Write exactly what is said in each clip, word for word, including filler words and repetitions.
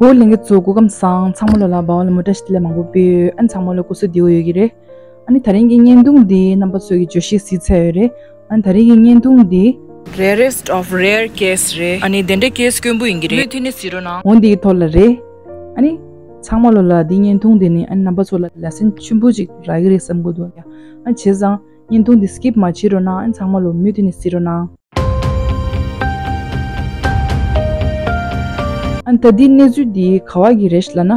ཨོ་ལྷན་རྒྱས་ཚོ་སྐུ་ཁམས་བཟང་། ཚང་མ་ལོ་ལ་བ་བ་ལ་མོ་བཀྲ་ཤིས་བདེ་ལེགས་མང་པོ་ཕུལ། ཨ་ནི་ཚང་མ་ལོ་སྐུ་གཟུགས་བདེ་པོ་ཡོད་ཀྱི་རེད། ཨ་ནི་དེ་རིང་གི་བརྙན་ཐུང་འདི་རྣམ་པ་ཚོ་གིས་བརྗོད་གཞི་གཟིགས་ཚར་ཡོད་རེད། ཨ་ནི་དེ་རིང་གི་བརྙན་ཐུང་འདི་Rarest of rare case རེད། ཨ་ནི་དེ་འདྲའི་ཀེ་སི་དཀོན་པོ་ཡིན་གྱི་རེད། མུ་མཐུད་ནས་གཟིགས་རོགས་གནང་། འོ་འདིའི་ཐོག་ལ་རེད། ཨ་ནི་ཚང་མ་ལོ་ལ་འདི་བརྙན་ཐུང་འདི་ནི་ཨ་ནི་རྣམ་པ་ཚོ་ལ་ལེ་སན་ཆེན་པོ་ཅིག་རག་གི་རེད་བསམ་གྱི་འདུག་ཡ། ཨ་ནི་བྱས་ཙང་བརྙན་ཐུང་འདི་སི་ཀིབ་མ་བྱེད་རོགས་གནང་། ཨ་ནི་ཚང་མ་ལོ་མུ་མཐུད་ནས་གཟིགས་རོགས་གནང་། ཨ་ནི་ད་འདི་གནས་ཚུལ་འདི་ག་པ་གི་རེད་ལབ་ན།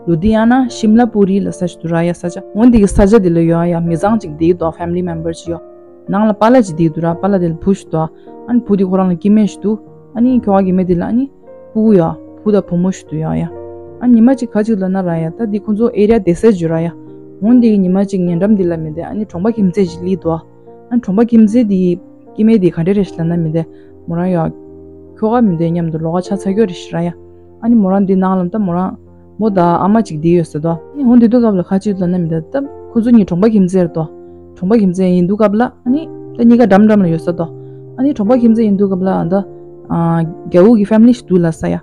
ལུ་དྷི་ཡ་ན་ཤིམ་ལ་པུ་རི་ལབ་ས་ཞིག་འདུག་ར་ཡ། ས་ཆ་འོ་འདི་གི་ས་ཆ་འདི་ལ་ཡོད་ཡ། མི་ཚང་ཅིག་བསྡད་འདུག་ཕེ་མི་ལི་མེམ་བར་ཅིག་ཡོད། ནང་ལ་པཱ་ལགས་ཅིག་བསྡད་འདུག་ར། པཱ་ལགས་དེ་ལ་བུ་ཞིག་འདུག་ཨ་ནི་བུ་དེ་ཁོ་རང་ལ་སྐྱེ་དམན་ཞིག་འདུག་ཨ་ནི་ཁྱོ་ག་སྐྱེ་དམན་དེ་ལ་ཨ་ནི་སྤུ་གུ་ཡ། བུ་དང་བུ་མོ་ཞིག་འདུག་ཡ་ཡ། ཨ་ཉི་མ་གཅིག་ག་ཅིག་ལབ་ན་ར་ཡ། ད་འདི་ཁོ་ཚོ་ཨེ་རི་ཡ་བསྡད་ས་ཅིག་ཡོད་ར་ཡ། འོ་འདི་གི་ཉི་མ་གཅིག་ཉེ་འགྲམ་འདི་ལ་མི་དེ་ཨ་ནི་གྲོང་པ་ཁྱིམ་མཚེས་ཅིག་སླེབས་འདུག་ཨ་ནི་གྲོང་པ་ཁྱིམ་མཚེས་དེ་སྐྱེ་དམན་དེ་ག་འདྲ་རེད་ལབ་ན་མི་དེ་མོ་རང་ཡ། ཁྱོ་ག་མི་དེ་མཉམ་དུ་ལོགས་ཀ་ཆ་ཚ་ཁྱོ་རེད་ར་ཡ། ཨ་ནི་མོ་རང་འདི་ནང་ལ་ད་མོ་རང་མོ་དང་ཨ་མ་གཅིག་བསྡད་ཡོད་ས་དོ། ཨ་ནི་འོ་འདི་དུས་སྐབས་ལ་ག་ཅིག་ལབ་ན་མི་དེ་ད་ཁོ་ཚོ་གཉིས་གྲོང་པ་ཁྱིམ་མཚེས་རེད་དོ། གྲོང་པ་ཁྱིམ་མཚེས་ཡིན་དུས་སྐབས་ལ་ཨ་ནི་ད་གཉིས་ཀ་འགྲམ་འགྲམ་ལ་ཡོད་ས་དོ། ཨ་ནི་གྲོང་པ་ཁྱིམ་མཚེས་ཡིན་དུས་སྐབས་ལ་ད་ཨ་རྒྱལ་པོ་གི་ཕེ་མི་ལི་ཞིག་འདུག་ལབ་ས་ཡ།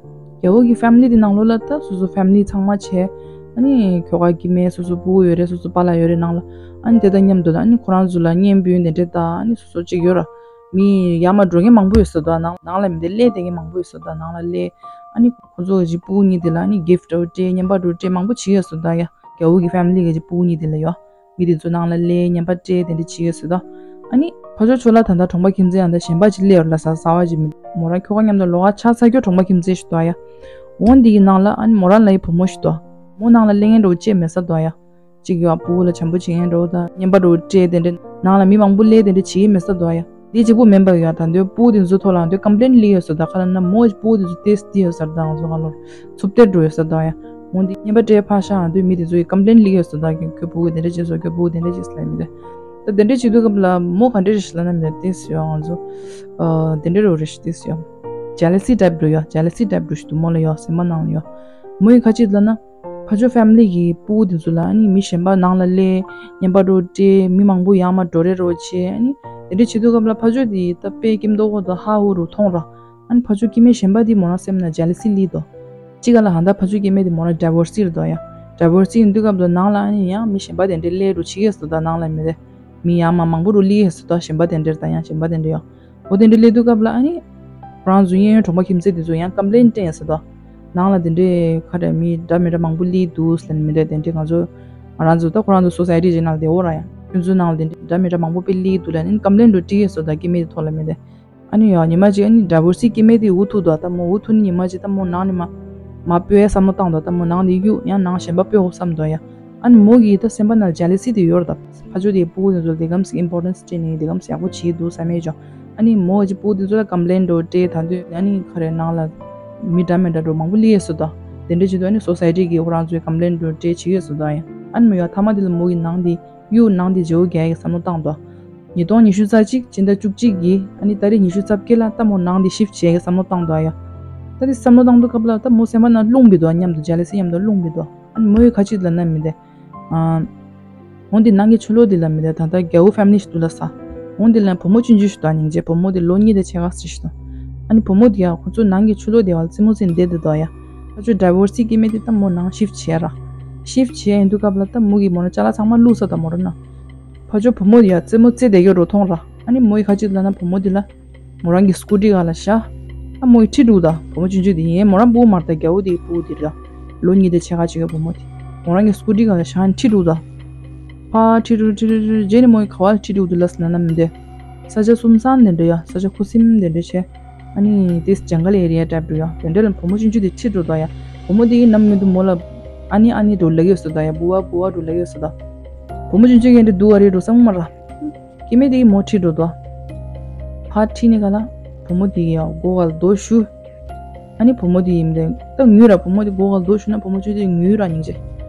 རྒྱལ་པོ་གི་ཕེ་མི་ལི་དེ་ནང་ལོགས་ལ་ད་སོ་སོ་ཕེ་མི་ལི་ཚང་མ་བྱས། ཨ་ནི་ཁྱོ་ག་སྐྱེ་དམན་སོ་སོ་སྤུ་གུ་ཡོད་རེད། སོ་སོ་པཱ་ལགས་ཡོད་རེད་ནང་ལ། ཨ་ནི་དེ་དང་མཉམ་དུ་ལ་ཨ་ནི་ཁོ་རང་ཚོ་ལ་བརྙན་འབུལ་དེ་འདྲས་ད་ཨ་ནི་སོ་སོ་གཅིག་ཡོད་ར། མི་ཡར་མར་འགྲོ་མཁན་མང་པོ་ཡོད་ས་དོ། ནང་ནང་ལ་མི་དེ་སླེབས་བསྡད་མཁན་མང་པོ་ཡོད་ས་དོ། ནང་ལ་སླེབས། ཨ་ནི་ཁོ་ཚོ་གི་སྤུ་གུ་གཉིས་དེ་ལ་ཨ་ནི་གིཕ་ཊི་སྤྲད། བརྙན་པར་སྤྲད། མང་པོ་བྱེད་ཡོད་ས་དོ་ཡ། རྒྱལ་པོ་གི་ཕེ་མི་ལི་གི་སྤུ་གུ་གཉིས་དེ་ལ་ཡོད། མི་དེ་ཚོ་ནང་ལ་སླེབས། བརྙན་པར་སྤྲད། དེ་འདྲ་བྱེད་ཡོད་ས་དོ། ཨ་ནི་ཕར་ཕྱོགས་ཕྱོགས་ལ་ད་ལྟ་གྲོང་པ་ཁྱིམ་མཚེས་ཡང་ད་གཞན་པ་ཅིག་སླེབས་ཡོད་ར་ལབ་ས། གསར་པ་ཅིག་མི་མོ་རང་ཁྱོ་ག་མཉམ་དུ་ལོགས་ཀ་ཆ་ཚ་ཁྱོ་གྲོང་པ་ཁྱིམ་མཚེས་ཞིག་འདུག་ཡ། འོ་འདི་གི་ནང་ལ་ཨ་ནི་མོ་རང་ལ་ཡི་བུ་མོ་ཞིག་འདུག་མོ་ནང་ལ་སླེབས་མཁན་འདྲ་བོ་ཅིག་མེད་ས་འདུག་ཡ། གཅིག་ཡོད། སྤུ་གུ་ལ་བྱམས་པོ་བྱེད་མཁན་འདྲ་བོ་དང་བརྙན་པར་འདྲ་བོ་སྤྲད། དེ་འདྲ་ནང་ལ་མི་མང་པོ་སླེབས་དེ་འདྲ་བྱེད་ཀྱི་མེད་ས་འདུག་ཡ། འདི་གཅིག་པུ་མིན་པ་ཡོད། ད་དུང་སྤུ་གུ་དེ་ཚོའི་ཐོག་ལ་དུང་ཀམ་པི་ལེན་སླེབས་ཡོད་ས་འདུག་ག་ལབ་ན་མོ་སྤུ་གུ་དེ་ཚོ་ཏོག་ཙམ་བསྡད་ཡོད་ས་རེད། ད་ང་ཚོ་ག་ལོར་འཚུབ་སྟེ་འགྲོ་ཡོད་ས་འདུག་ཡ། འོ་འདི་བརྙན་པར་སྤྲད་ཕར་བཞག་ཡང་དུས་མི་དེ་ཚོ་ཡིས་ཀམ་པི་ལེན་སླེབས་ཡོད་ས་འདུག་ཁྱོད་སྤུ་གུ་དེ་འདྲ་བྱས་སོང་། ཁྱོད་སྤུ་གུ་དེ་འདྲ་བྱས་སོང་ལབ་མི་དེ། ད་དེ་འདྲ་བྱེད་དུས་སྐབས་ལ་མོ་ག་འདྲ་རེད་ལབ་ན་མི་དེ་ཏོག་ཙམ་ཡོད། ང་ཚོ་ཨ་དེ་འདྲ་རོ་རེད། ཏོག་ཙམ་ཡོད། ཇེ་ལ་སི་ཊའིབ་འདྲ་ཡོད། ཇེ་ལ་སི་ཊའིབ་འདྲ་ཞིག་འདུག་མོ་ལ་ཡོད། སེམས་པ་ནང་ལ་ཡོད། མོ་ཡིས་ག་ཅིག་ལབ་ན། ཕར་ཕྱོགས་ཕེ་མི་ལི་གི་སྤུ་གུ་དེ་ཚོ་ལ་ཨ་ནི་མི་གཞན་པ་ནང་ལ་སླེབས། བརྙན་པར་འདྲ་བོ་སྤྲད། མི་མང་པོ་ཡར་མར་འགྲོ་རེས་འདྲ་བོ་བྱས། ཨ་ནི་དེ་འདྲ་བྱེད་དུས་སྐབས་ལ་ཕར་ཕྱོགས་དེ་ད་དཔེ་ཀྱིམ་མདོག་པོ་དང་ཧ་ཧུ་རུ་མཐོང་ར། ཨ་ནི་ཕར་ཕྱོགས་སྐྱེ་དམན་གཞན་པ་དེ་མོ་རང་སེམས་ནང་ཇེ་ལ་སི་སླེབས་འདུག་གཅིག་ག་ལ་ཧ་ད་ཕར་ཕྱོགས་སྐྱེ་དམན་དེ་མོ་རང་ཌའི་ཝོར་སི་རེད་འདུག་ཡ། ཌའི་ཝོར་སི་ཡིན་དུས་སྐབས་དུ་ནང་ལ་ཨ་ནི་ཡང་མི་གཞན་པ་དེ་འདྲ་སླེབས་འགྲོ་བྱེད་ཀྱི་ཡོད་ས་འདུག་ད་ནང་ལ་མི་རེད། མི་ཡར་མར་མང་པོ་རུ་སླེབས་ཡོད་ས་འདུག་གཞན་པ་དེ་འདྲ་དང་ཡང་གཞན་པ་དེ་འདྲ་ཡོད། འོ་དེ་འདྲ་སླེབས་དུས་སྐབས་ལ་ཨ་ནི་ཁོ་རང་ཚོ་གཡས་གཡོན་གྲོང་པ་ཁྱིམ་མཚེས་དེ་ཚོ་ཡང་ཀམ་པི་ལེན་སྤྲད་ཡོད་ས་འདུག་ནང་ལ་དེ་འདྲའི་ག་རེ་མི་འདྲ་མི་འདྲ་མང་པོ་སླེབས་འདུག་ཟེར་ནས་མི་འདྲ་དེ་འདྲའི་ང་ཚོ་ང་རང་ཚོ་ད་ཁོ་རང་ཚོ་སོ་སའི་ཊི་ཅིག་ནང་ལ་བསྡད་ཡོད་ར་ཡ། ཁྱོད་ཚོའི་ནང་ལ་དེ་འདྲའི་འདྲ་མི་འདྲ་མང་པོ་དཔེ་སླེབས་འདུག་ལབ་ནས་ཀམ་པི་ལེན་འདྲ་བོ་སྤྲད་ཡོད་ས་འདུག་སྐྱེ་དམན་དེ་ཐོག་ལ་མི་འདྲ། ཨ་ནི་ཡ་ཉི་མ་གཅིག་ཨ་ནི་ཌའི་ཝོར་སི་སྐྱེ་དམན་དེ་འུ་ཐུག་འདུག་ད་མོ་འུ་ཐུག་ནི་ཉི་མ་གཅིག་ད་མོ་ནང་ནས་མར་མར་སྤོ་ཡ་བསམ་བློ་བཏང་འདུག་ད་མོ་ནང་དེ་གཡུག་ཡང་ནང་གཞན་པ་སྤོ་དགོས་བསམ་འདུག་ཡ། ཨ་ནི་མོ་གི་ད་སེམས་པ་ནང་ཇེ་ལ་སི་དེ་ཡོད་རེད། ད་ཕར་ཕྱོགས་དེ་སྤུ་གུ་དེ་ཚོ་དེ་གམ་ཞིག་ཨིམ་པོར་ཊེན་སི་སྤྲད་ནས་དེ་གམ་ཞིག་ཡག་པོ་བྱེད་འདུག་བསམ་ཡས་ཅོ། ཨ་ནི་མོ་གི་སྤུ་གུ་དེ་ཚོ་ལ་ཀམ་པི་ལེན་འདྲ་བོ་སྤྲད། ད་དུས་ཨ་ནི་ག་རེ་ནང་ལ་མི་འདྲ་མི་འདྲ་འདྲ་བོ་མང་པོ་སླེབས་ཡོད་ས་འདུག་དེ་འདྲ་བྱེད་དུས་ཨ་ནི་སོ་སའི་ཊི་གི་ཁོ་རང་ཚོའི་ཀམ་པི་ལེན་འདྲ་བོ་སྤྲད་བྱེད་ཀྱི་ཡོད་ས་འདུག་ཡ། ཨ་ནི་མོ་ཡ་མཐའ་མ་དེ་ལ་མོ་གི་ནང་དེ་གཡུག་ནང་དེ་བརྗེ་པོ་རྒྱག་ཡག་བསམ་བློ་བཏང་འདུག་ཉིས་སྟོང་ཉི་ཤུ་རྩ་གཅིག་སྤྱི་ཟླ་བཅུ་གཅིག་གི་ཨ་ནི་ཏ་རིག་ཉི་ཤུ་རྩ་བརྒྱད་ལ་ད་མོ་ནང་དེ་ཤིཕ་ཊི་བྱེད་ཡག་བསམ་བློ་བཏང་འདུག་ཡ། ད་དེ་བསམ་བློ་བཏང་དུས་སྐབས་ལ་ད་མོ་སེམས་པ་ནང་རླུང་བུ་འདུག་མཉམ་དུ་ཇེ་ལ་སི་མཉམ་དུ་རླུང་བུ་འདུག་ཨ་ནི་མོ་ཡིས་ག་ཅིག་ལབ་ན་མི་དེ། ཨ། འོ་འདི་ནང་གི་ཆུ་ལོག་འདི་ལ་མི་དེ་ད་ལྟ་རྒྱལ་པོ་ཕེ་མི་ལི་ཞིག་འདུག་ལབ་ས། འོ་འདི་ལ་བུ་མོ་ཆུང་ཆུང་ཞིག་འདུག་སྙིང་རྗེ། བུ་མོ་དེ་ལོ་གཉིས་དང་ཕྱེད་ཀ་ཙམ་ཞིག་འདུག་ཨ་ནི་བུ་མོ་དེ་ཡང་ཁོ་ཚོ་ནང་གི་ཆུ་ལོག་དེ་བ་ལ་རྩེད་མོ་རྩེ་བསྡད་དེ་འདུག་ཡ། ཁ་ཆུ་ཌའི་ཝོར་སི་སྐྱེ་དམན་དེ་ད་མོ་ནང་ཤིཕ་ཊི་བྱས་ར། ཤིཕ་ཊི་བྱས་ཡིན་དུས་སྐབས་ལ་ད་མོ་གིས་མོ་ནང་ཅ་ལག་ཚང་མ་བླུགས་ས་དང་མོ་རང་ན། ཕ་ཆོ་བུ་མོ་དེ་ཡ་རྩེད་མོ་རྩེ་བསྡད་ཀྱི་རོ་མཐོང་ར། ཨ་ནི་མོ་ཡིས་ག་ཅིག་ལབ་ན་བུ་མོ་དེ་ལ། མོ་རང་གི་སྐུ་ཊི་སྒང་ལ་བཞག་ཨ་མོ་ཡིས་ཁྲིད་འགྲོ་ད། བུ་མོ་ཆུང་ཆུང་དེ་ཡིན་མོ་རང་སྤུ་གུ་མ་རེད་ད། རྒྱལ་པོ་དེའི་སྤུ་གུ་དེ་ར། ལོ་གཉིས་དང་ཕྱེད་ཀ་ཅིག་ཡོད་བུ་མོ་དེ། མོ་རང་གི་སྐུ་ཊི་སྒང་ལ་བཞག་ཁྲིད་འགྲོ་ད། ཕར་ཁྲིད་འགྲོ་ཁྲིད་འགྲོ་ཁྲིད་འགྲོ་རྗེས་ནས་མོ་ཡིས་ག་པར་ཁྲིད་འགྲོ་འདུག་ལབ་ཟེར་ན་མི་འདོད། ས་ཆ་སུམ་སང་དེ་འདྲ་ཡ། ས་ཆ་ཁུ་སིམ་དེ་འདྲ་བྱས། ཨ་ནི་དེ་ཇང་གལ་ཨེ་རི་ཡ་ཊའིབ་འདྲ་ཡ། དེ་འདྲ་ལ་བུ་མོ་ཆུང་ཆུང་དེ་ཁྲིད་འགྲོ་ད་ཡ། བུ་མོ་དེ་ཡིན་ནམ་མི་འདུག་མོ་ལ། ཨ་ནི་ཨ་ནི་འདྲ་ལབ་ཡོད་ས་ད་ཡ། བུ་བ་བུ་བ་འདྲ་ལབ་ཡོད་ས་ད། བུ་མོ་ཆུང་ཆུང་གི་འདྲ་འདུག་ཨ་རེད་འགྲོ་བསམ་མ་ར། སྐྱེ་དམན་དེ་གིས་མོ་ཁྲིད་འགྲོ་དོ། ཕར་ཁྲིད་ནས་ག་ལ། བུ་མོ་དེ་གི་ཡང་མགོ་ག་ལ་རྡོ་གཞུས། ཨ་ནི་བུ་མོ་དེ་ཡིན་དེ་ད་ངུས་ར། བུ་མོ་དེ་མགོ་ག་ལ་རྡོ་གཞུས་ན་བུ་མོ་ཆུང་ཆུང་དེ་ངུས་ར་སྙིང་རྗེ།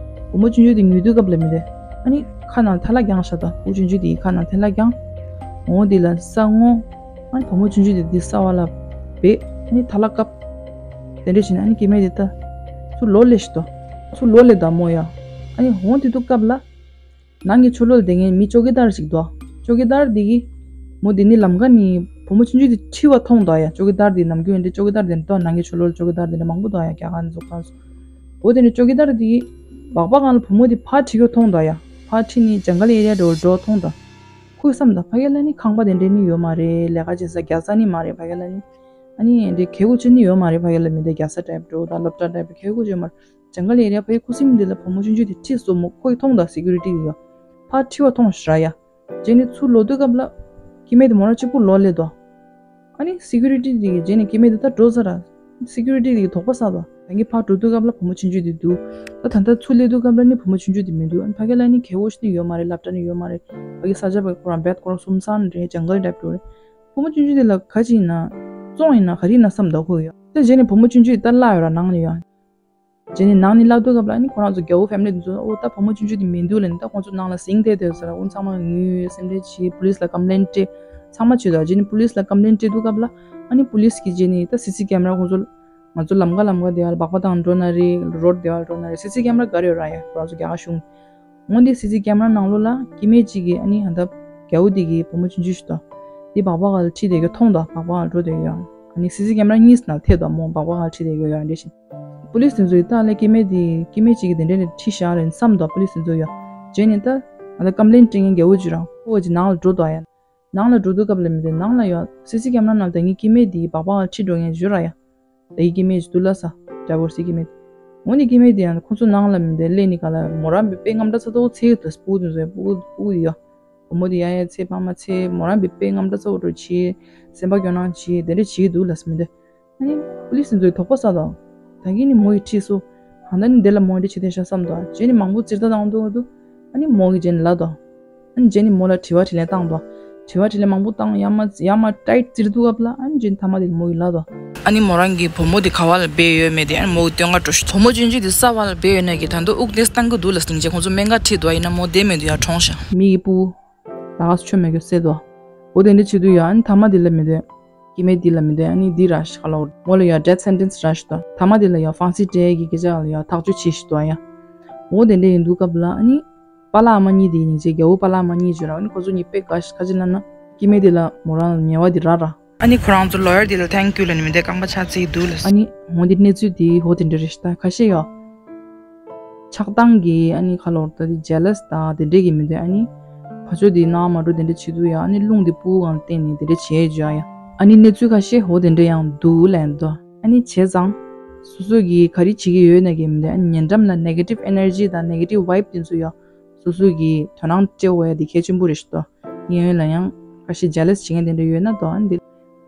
བུ་མོ་ཆུང་ཆུང་དེ་ངུས་དུས་སྐབས་ལ་མི་དེ། ཨ་ནི་ཁ་ནང་ཐལ་བ་བརྒྱངས་ཤག་ད་བུ་ཆུང་ཆུང་དེ་ཡི་ཁ་ནང་ཐལ་བ་བརྒྱངས། འོ་དེ་ལ་ས་སྔོ། ཨ་ནི་བུ་མོ་ཆུང་ཆུང་དེ་དེ་ས་བ་ལ་བེད། ཨ་ནི་ཐལ་བ་བཀབ། དེ་འདྲ་བྱས་ནས་ཨ་ནི་སྐྱེ་དམན་དེ་ད། ཚུར་ལོག་སླེབས་ཤག་ད། ཚུར་ལོག་སླེབས་ད་མོ་ཡ། ཨ་ནི་འོ་དེ་དུས་སྐབས་ལ། ནང་གི་ཆུ་ལོག་ལ་བསྡད་མཁན་མི་ཅོ་ཀི་དར་ཞིག་འདུག་ཅོ་ཀི་དར་འདི་གིས། མོ་འདི་ནི་ལམ་ཁ་ནས་ བུ་མོ་ཆུང་ཆུང་དེ་ཁྲིད་པ་མཐོང་འདུག་ཡ། ཅོ་ཀི་དར་དེ་ནམ་རྒྱུན་འདྲ་ཅོ་ཀི་དར་དེ་འདྲ་ནང་གི་ཆུ་ལོར་ཅོ་ཀི་དར་དེ་འདྲ་མང་པོ་འདུག་ཡ། རྒྱ་གར་འཛུགས་སྐྲུན་སོ། འོ་དེ་འདྲ་ཅོ་ཀི་དར་དེ་སྦག་སྦག་སྒང་ལ་བུ་མོ་དེ་ཕར་ཁྲིད་ཀྱི་མཐོང་འདུག་ཡ། ཕར་ཁྲིད་ནས་ཇང་གལ་ཨེ་རི་ཡ་འགྲོ་འགྲོ་མཐོང་འདུག་ཁོས་བསམ་འདུག་ཕ་གི་ལ་ནི་ཁང་པ་དེ་འདྲ་ནི་ཡོད་མ་རེད། ལས་ཀ་བྱེད་ས་རྒྱག་ས་ནི་མ་རེད། ཕ་གི་ལ་ནི་ཨ་ནི་འདྲ་ཁེ་གུ་ཅི་ནི་ཡོད་མ་རེད། ཕ་གི་ལ་མི་འདྲ་རྒྱག་ས་ཊའིབ་འགྲོ་དང་སློབ་གྲྭ་ཊའིབ་ཁེ་གུ་ཅི་ཡོད་མ་རེད། ཇང་གལ་ཨེ་རི་ཡ་ཕ་གི་ཁུ་སིམ་འདི་ལ་བུ་མོ་ཆུང་ཆུང་དེ་ཁྲིད་སོང་མོ། ཁོས་མཐོང་འདུག་སི་ཀུ་རི་ཊི་དེ་ཡོད། ཕར་ཁྲིད་པ་མཐོང་ཤག་ཡ། རྗེས་ནས་ཚུར་ལོག་དུས་སྐབས་ལ་སྐྱེ་དམན་དེ་མོ་རང་གཅིག་པུ་ལོག་སླེབས་འདུག་ཨ་ནི་སི་ཀུ་རི་ཊི་དེ་གིས་རྗེས་ནས་སྐྱེ་དམན་དེ་ད་འགྲོ་ཚར་ར། སི་ཀུ་རི་ཊི་དེ་གིས་དོགས་པ་ཟ་འདུག་ད་གིན་ཕར་འགྲོ་དུས་སྐབས་ལ་བུ་མོ་ཆུང་ཆུང་དེ་འདུག་ད་ད་ལྟ་ཚུར་སླེབས་དུས་སྐབས་ལ་ནི་བུ་མོ་ཆུང་ཆུང་དེ་མི་འདུག་ཨ་ནི་ཕ་གི་ལ་ནི་ཁེ་གུ་ཅི་ནི་ཡོད་མ་རེད། སློབ་གྲྭ་ནི་ཡོད་མ་རེད། ཕ་གི་ས་ཆ་ཕ་གི་ཁོ་རང་བེད་ཁོ་རང་སུམ་སང་རེད། ཇང་གལ་ཊའིབ་འགྲོ་རེད། བུ་མོ་ཆུང་ཆུང་དེ་ལ་ག་ཅི་ཡིན་ན་བཙོང་ཡིན་ན་ག་རེ་ཡིན་ན་བསམ་འདུག་ཁོ་ཡོད། ད་རྗེས་ནས་བུ་མོ་ཆུང་ཆུང་དེ་ད་བརླག་ཡོད་ར་ནང་ལ་ཡོད། རྗེས་ནས་ནང་ནས་བརླག་དུས་སྐབས་ལ་ཨ་ནི་ཁོ་རང་ཚོ་རྒྱལ་པོ་ཕེ་མི་ལི་དེ་ཚོ་ཨོ་ད་བུ་མོ་ཆུང་ཆུང་དེ་མི་འདུག་ལབ་ནས་ད་ཁོང་ཚོ་ནང་ལ་ཟིང་བསྡད་བསྡད་ཟེར་ར། ཨོ་ཚང་མ་ངུས་སེམས་ཁྲལ་བྱས། པུ་ལིས་ལ་ཀམ་པི་ལེན་སྤྲད། ཚང་མ་བྱས་འདུག་རྗེས་ནས་པུ་ལིས་ལ་ཀམ་པི་ལེན་སྤྲད་དུས་སྐབས་ལ་ཨ་ནི་པུ་ལིས་ཀྱིས་རྗེས་ནས་ད་སི་སི་ཀེམ་ར་ཁོང་ཚོ་ང་ཚོ་ལམ་ཁ་ལམ་ཁ་དེ་བ་ལ་སྦག་སྦག་བཏང་འགྲོ་ན་རེད། རོ་ཌི་དེ་བ་ལ་འགྲོ་ན་རེད། སི་སི་ཀེམ་ར་ག་རེ་ཡོད་ར་ཡ། ཁོ་རང་ཚོ་རྒྱ་གར་གཞུང་། འོ་འདི་སི་སི་ཀེམ་ར་ནང་ལོགས་ལ་སྐྱེ་དམན་གཅིག་གིས་ཨ་ནི་ཧ་ད་རྒྱལ་པོ་འདི་གི་བུ་མོ་ཆུང་ཆུང་ཞིག་དང་དེ་སྦག་སྦག་ལ་ཁྲིད་བསྡད་རྒྱུ་མཐོང་དང་སྦག་སྦག་ལ་འགྲོ་བསྡད་རྒྱུ་ཡང་ཨ་ནི་སི་སི་ཀེམ་ར་གཉིས་ནང་ཐེབས་དང་མོ་སྦག་སྦག་ལ་ཁྲིད་བསྡད་རྒྱུ་ཡང་འདྲ་ཞིག་པུ་ལིས་དེ་ཚོ་ཡི་ད་ལས་སྐྱེ་དམན་དེ་སྐྱེ་དམན་གཅིག་གིས་དེ་འདྲ་ནས་ཁྲིད་བཞག་རེད་བསམ་དང་པུ་ལིས་དེ་ཚོ་ཡ། རྗེས་ནས་ད་ང་ད་ཀམ་པི་ལེན་སྤྲད་མཁན་རྒྱལ་པོ་ཅིག་རང་ཁོ་ཅིག་ནང་ལ་འགྲོ་དང་ཡ། ནང་ལ་འགྲོ་དུས་སྐབས་ལ་མི་དེ་ནང་ལ་ཡ་སི་སི་ཀེམ་ར་ནང་ལ་ད་ངའི་སྐྱེ་དམན་དེ་སྦག་སྦག་ལ་ཁྲིད་འགྲོ་མཁན་ཅིག་ཡོད་ར་ཡ། ད་ཡི་སྐྱེ་དམན་ཅིག་འདུག་ལ་ས། ཌའི་བོར་སི་སྐྱེ་དམན། འོ་ནི་སྐྱེ་དམན་དེ་ཡང་ཁོ་ཚོ་ནང་ལ་མི་དེ་སླེབས་ནི་ག་ལ་མོ་རང་བི་པའི་རྔམ་སྐྲག་ཚ་ཏོག་ཚེ་དུས་སྤུ་གུ་དེ་ཚོ་སྤུ་གུ་སྤུ་གུ་དེ་ཡོད། བུ་མོ་དེ་ཡ་ཡ་ཚེ་ཕ་མ་ཚེ་མོ་རང་བི་པའི་རྔམ་སྐྲག་ཚ་བོ་འགྲོ་བྱེད། སེམས་པ་སྐྱོ་སྣང་བྱེད་དེ་འདྲ་བྱེད་འདུག་ལ་ས་མི་དེ། ཨ་ནི་པུ་ལིས་དེ་ཚོས་དོགས་པ་ཟ་དང་། ད་གིན་ནི་མོ་ཡི་ཁྲིད་སོ། ཧང་ད་ནི་དེ་ལ་མོ་འདི་བྱེད་དེ་ཤ་བསམ་དང་རྗེས་ནི་མང་པོ་ཙིར་ད་བཏང་འདུག་འདུག་ཨ་ནི་མོ་གི་རྗེས་ནི་ལ་དང་། ཨ་ནི་རྗེས་ནི་མོ་ལ་དྲི་བ་དྲིས་ལན་བཏང་དང་། དྲི་བ་དྲིས་ལན་མང་པོ་བཏང་ཡ་མ་ཡ་མ་ཊའིཊ་ཙིར་འདུག་ཨབ་ལ་ཨ་ནི་རྗེས་ནི་ཐ་མ་དེ་མོ་གི་ལ་དང་། ཨ་ནི་མོ་རང་གི་བུ་མོ་དེ་ག་བ་ལ་སྦས་ཡོད་མེད་དེ་ཨ་ནི་མོ་གི་སྟོན་ཁ་འགྲོ་ཤི་བུ་མོ་ཆུང་ཆུང་དེ་ས་བ་ལ་སྦས་ཡོད་ན་གི་ད་འདུག་དབུགས་དེ་བཏང་གི་འདུག་ལ་སྙིང་རྗེ་ཁོང་ཚོ་སྨན་ཁང་ཁྲིད་དོ་ཡིན་ན་མོ་བསྡད་མེད་དུ་ཡ་གྲོངས་ཤག་མི་གི་སྤུ་ད་ག་སུ་ཆོ་མེད་གི་སེ་དོ། འོ་དེ་འདྲ་བྱེད་དུས་ཡ་ཨ་ནི་ཐ་མ་དེ་ལ་མི་དེ། སྐྱེ་དམན་འདི་ལ་མི་དེ་ཨ་ནི་འདི་ར་ཤི་ཁ་ལོ། མོ་ལ་ཡ་ཌེཐ་སེན་ཊེན་སི་ར་ཤི་དོ། ཐ་མ་དེ་ལ་ཡ་ཧྥང་སི་སྤྲད་ཀྱི་སྐད་ཆ་ལ་ཡ་ཐག་གཅོད་བྱེད་ཤི་དོ་ཡ། འོ་དེ་འདྲ་ཡིན་དུས་སྐབས་ལ་ཨ་ནི། པཱ་ལགས་ཨ་མ་གཉིས་དེ་ཡིན་ཅེ་རྒྱལ་པོ་པཱ་ལགས་ཨ་མ་གཉིས་བརྗོད་ར་ཨ་ནི་ཁོ་ཚོ་གཉིས་དཔེ་དགའ་ཤི་ཁ་ཅིག་ལ་ན། སྐྱེ་དམན་དེ་ལ་མོ་རང་ལ་ཉེ་བ་དེ་རག་ར། ཨ་ནི་ཁོ་རང་ཚོ་ལོ་ཡར་དེ་ལ་ཐེང་ཀིའུ་ལ་ནི་མི་དེ་རྐང་པ་ཆག་ཚིག་འདུག་ལ། ཨ་ནི་འོ་འདི་གནས་ཚུལ་དེ་འོ་དེ་འདྲ་རེད་ཤི་ད་ཁ་ཤས་ཡོད། ཆགས་སྡང་གི་ཨ་ནི་ཁ་ལོར་ད་དེ་ཇེ་ལེ་སི་དང་དེ་འདྲས་ཀྱི་མི་འདུག་ཨ་ནི་ཕ་ཆོས་དེ་ནང་མ་འགྲོ་དེ་འདྲས་བྱེད་དུས་ཡ་ཨ་ནི་རླུང་དེ་སྤུ་གུ་གང་བསྟན་ནས་དེ་འདྲས་བྱེད་བརྗོད་ཡ། ཨ་ནི་གནས་ཚུལ་ཁ་ཤས་ཧོ་དེ་འདྲས་ཡང་འདུག་ལན་དོ། ཨ་ནི་བྱས་ཙང་སོ་སོ་གིས་ག་རེ་བྱེད་ཀྱི་ཡོད་ན་གི་མི་འདུག་ཨ་ནི་ཉེ་འགྲམ་ལ་ནེ་གེ་ཊིབ་ཨེ་ནར་ཇི་དང་ནེ་གེ་ཊིབ་ཝའིབ་དེ་ཚོ་ཡ་སོ་སོ་གིས་དོ་སྣང་སྤྲད་འོ་ཡ་དེ་གལ་ཆེན་པོ་རེད་ཤི་དོ། གཡས་གཡོན་ལ་ཡང་ཁ་ཤས་ཇེ་ལེ་སི་བྱེད་མཁན་དེ་འདྲ་ཡོད་ན་དོ་ཨ་འདི།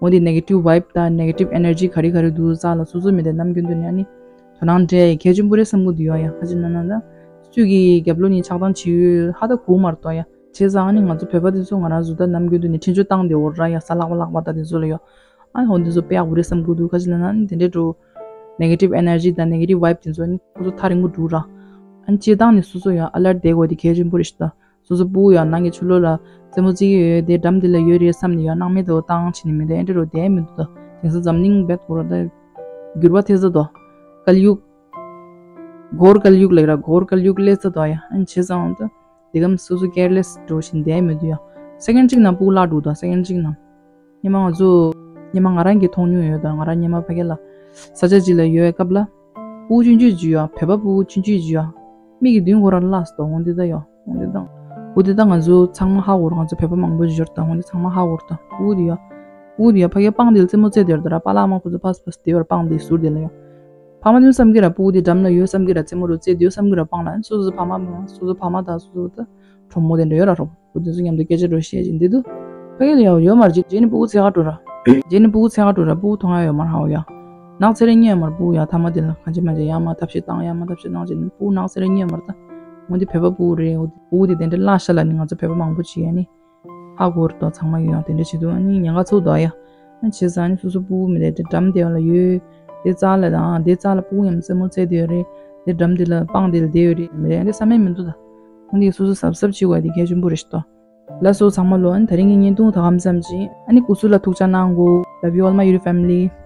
འོ་འདི་ནེ་གེ་ཊིབ་ཝའིབ་དང་ནེ་གེ་ཊིབ་ཨེ་ནར་ཇི་ག་རེ་ག་རེ་འདུག་རྩ་ལ་སོ་སོ་མི་དེ་ནམ་རྒྱུན་དུ་ནས་ཨ་ནི་དོ་སྣང་སྤྲད་ཡ་གལ་ཆེན་པོ་རེད་བསམ་གི་འདུག་ཡོད་ཡ། ཁ་ཅིག་ན་ན་ད་སུས་ཀྱི་རྒྱབ་ལོགས་ནས་ཆགས་སྡང་བྱེད་ཡོད་ཧ་ད་གོ་མ་རེད་དོ་ཡ། བྱས་ཙང་ཨ་ནི་ང་ཚོ་བོད་པ་དེ་ཚོ་ང་རང་ཚོ་ད་ནམ་རྒྱུན་དུ་ནས་འཕྲིན་བཅོལ་བཏང་བསྡད་འོ་ར་ཡ་ས་ལྷག་པ་ལྷག་པ་ད་དེ་ཚོ་ལ་ཡོད། ཨ་ནི་འོ་འདི་ཚོ་དཔེ་ཡག་པོ་རེད་བསམ་གི་འདུག་ཁ་ཅིག་ན་ན་ཨ་ནི་དེ་འདྲའི་འགྲོ་ནེ་གེ་ཊིབ་ཨེ་ནར་ཇི་དང་ནེ་གེ་ཊིབ་ཝའིབ་དེ་ཚོ་ཨ་ནི་ཁོ་ཚོ་ཐག་རིང་པོ་འགྲོ་ར། ཨ་ནི་སྤྱིར་བཏང་ནས་སོ་སོ་ཡང་ཨ་ལར་ཊི་བསྡད་དགོས་དེ་གལ་ཆེན་པོ་རེད་ཤི་ད། སོ་སོ་སྤུ་གུ་ཡང་ནང་གི་ཆུ་ལོག་ལ་རྩེད་མོ་རྩེ་གི་ཡོད་དེ་འགྲམ་འདི་ལ་ཡོད་རེད་བསམ་ནས་ཡང་སྣང་མེད་དུ་བཏང་བྱས་ནས་མི་དེ་ཨེ་འདྲ་རུ་བསྡད་མི་འདུག་ད་དེང་སང་འཛམ་གླིང་རྦད་གོ་ར་ད་འགྱུར་བ་ཐེབས་ས་དོ། ཀལ་ཡུག་གྷོར་ཀལ་ཡུག་ལབ་ར་གྷོར་ཀལ་ཡུག་སླེབས་ས་དོ་ཡ། ཨ་ནི་བྱས་ཙང་ད་དེ་གམ་སོ་སོ་ཀེར་ལེ་སི་འགྲོ་བཞིན་བསྡད་མི་འདུག་ཡ། སེ་ཀེན་ཌི་གཅིག་ནང་སྤུ་གུ་བརླག་འགྲོ་ད་སེ་ཀེན་ཌི་གཅིག་ནང་། སྔོན་མ་ང་ཚོ་སྔོན་མ་ང་རང་གིས་མཐོང་མྱོང་ཡོད་ད་ང་རང་སྔོན་མ་ཕ་གི་ལ་ས་ཆ་གཅིག་ལ་ཡོད་སྐབས་ལ། སྤུ་གུ་ཆུང་ཆུང་ཅིག་ཡོད། བོད་པ་སྤུ་གུ་ཆུང་ཆུང་ཅིག་ཡོད། མིག་གི་མདུན་སྐོར་ར་བརླགས་སོང་འོང་འདི་ད་ཡོད་འོང་འདི་ད། འོ་འདི་ད་ང་ཚོ་ཚང་མ་ཧ་གོ་ར་ང་ཚོ་བོད་པ་མང་པོ་ཅིག་ཡོད་ད་འོང་འདི་ཚང་མ་ཧ་གོ་ར་ད་སྤུ་གུ་དེ་ཡོད། སྤུ་གུ་དེ་ཡོད་ཕ་གིའི་སྤང་དེ་ལ་རྩེད་མོ་རྩེ་དེ་ཡོད་ད་ར་པཱ་ལགས་མ་ཁོ་ཚོ་ཕ་སི་ཕ་སི་དེ་ཡོད་ར་སྤང་དེ་ཟུར་དེ་ལ་ཡོད། ཕ་མ་དེ་བསམ་གི་ར་སྤུ་གུ་དེ་འགྲམ་ལ་ཡོད་བསམ་གི་ར་རྩེད་མོ་རུ་རྩེ་དེ་ཡོད་བསམ་གི་ར་སྤང་ལ་སོ་སོ་ཕ་མ་མ་སོ་སོ་ཕ་མ་ད་སོ་སོ་ད་གྲོགས་མོ་དེ་འདྲ་ཡོད་ར་གྲོགས། བུ་དེ་ཚོ་མཉམ་དུ་སྐད་ཆ་འགྲོ་བཤད་ཅིག་འདི་འདུག་ཕ་གི་ལ་ཡ་ཡོད་མ་རེད། རྗེས་ནི་སྤུ་གུ་འཚོལ་ག་འགྲོ་ར། རྗེས་ནི་སྤུ་གུ་འཚོལ་ག་འགྲོ་ར་སྤུ་གུ་མཐོང་ཡ་ཡོད་མ་རེད་ཧ་གོ་ཡ། ནགས་ཚལ་རེ་རྙེད་ཡོད་མ་རེད་སྤུ་གུ་ཡ་ཐ་མ་དེ་ལ་གང་ཅི་མ་ཅི་ཡ་མ་ཐབས་ཤེས་བཏང་ཡ་མ་ཐབས་ཤེས་བཏང་བྱས་ནི་སྤུ་གུ་ནགས་ཚལ་རེ་རྙེད་ཡོད་མ་རེད་ད། འོ་འདི་བོད་པ་སྤུ་གུ་རེད། འོ་འདི་སྤུ་གུ་དེ་དེ་འདྲ་བརླག་ཤག་ལབ་ནི་ང་ཚོ་བོད་པ་མང་པོ་ཅིག་ཡ་ནི་ཧ་གོ་རེད་དོ། ཚང་མ་ཡོད་ཡ་དེ་འདྲ་བྱེད་དུས་ཨ་ནི་ཉེན་ཁ་ཚ་པོ་འདུག་ཡ། ཨ་བྱས་ཙང་ཨ་ནི་སོ་སོ་སྤུ་གུ་མི་རེད་དེ་འགྲམ་དེ་བ་ལ་ཡོད། དེ་རྩ་ལ་དང་དེ་རྩ་ལ་སྤུ་གུ་མཉམ་རྩེད་མོ་རྩེ་དེ་ཡོད་རེད། དེ་འགྲམ་དེ་ལ་སྤང་དེ་ལ་དེ་ཡོད་རེད་མི་རེད་ཨ་འདི་བསམ་ཡ་མི་འདུག་ད། འོ་འདི་སོ་སོ་གཟབ་གཟབ་བྱེད་དགོས་དེ་གལ་ཆེན་པོ་རེད་ཤག་ཏོ། ལགས་སོ་ཚང་མ་ལོ། ཨ་ནི་ད་རིང་གི་བརྙན་ཐུང་ད་གམ་ཙམ་ཅིག་ཨ་ནི་སྐུ་གཟུགས་ལ་ཐུགས་ཅག་གནང་གོ། Love you all my YouTube family.